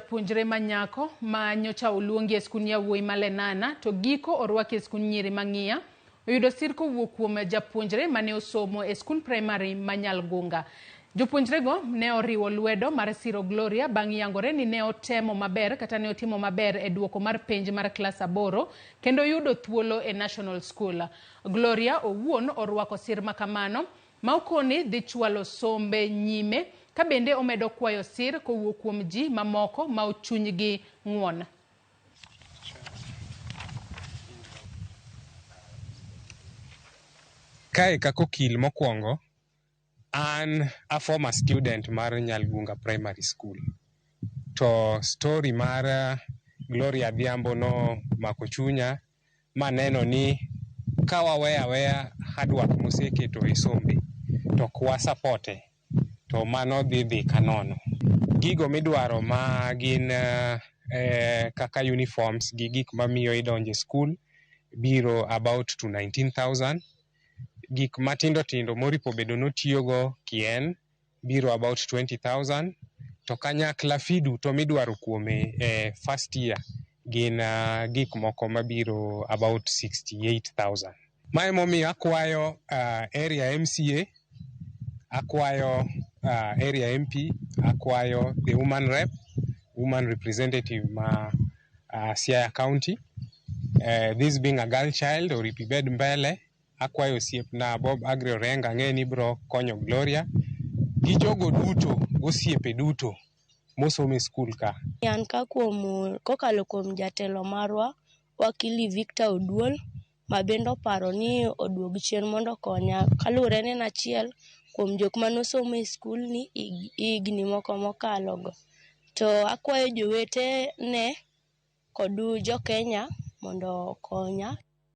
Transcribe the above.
Japuonjre ma nyako ma nyocha oluongi e skund yawuoyi ma Lenana to giko orwaki e skund nyiri ma Ng'iya oyudo sir kowuok kuom japuonjre mane osomo e skund primary ma Nyalgunga. Jopuonjrego ne oriwo lwedo mar siro Gloria bang' yangore ni ne otemo maber kata ne otimo maber e duoko mar penj mar klas 8 kendo yudo thuolo e National School. Gloria owuon orwako sir makamano ma okoni dhi chwalo sombe nyime ka bende omedo kwayo sir kowuok kuom ji mamoko ma ochunygi ng'won. Kae kaka okil mokwongo, an a former student mar Nyalgunga Primary School. To story mar Gloria Adhiambo no mako chunya maneno ni ka waweyo aweya hard work moseketo e sombe to ok wa support e to mano dhi dhi kanono. Gigo midwaro ma gin kaka uniforms gi gik mamiyo idonjo e skul biro about to 19,000. Gik matindo tindo moripo bedo notiyogo kien biro about 20,000. To kanyakla fee duto midwaro kuome e first year gin gik moko mabiro about 68,000. Mae momiyo akwayo area MCA, akwayo area MP, akwayo the woman rep, woman representative ma Siaya County. This being a girl child, oripo ibed mbele. Akwayo osiepna Bob Agri Orengo, ang'e ni ibiro konyo Gloria gi jogo duto, gosiepe duto mosomo e skul ka. An ka kuom kokalo kuom jatelo marwa wakili Victor Oduol ma bende oparo ni oduog chien mondo okonya kaluwore ni en achiel kuom jok manosomo e skul ni higni moko mokalo go. To akwayo jowetene kod jo Kenya mondo okonya.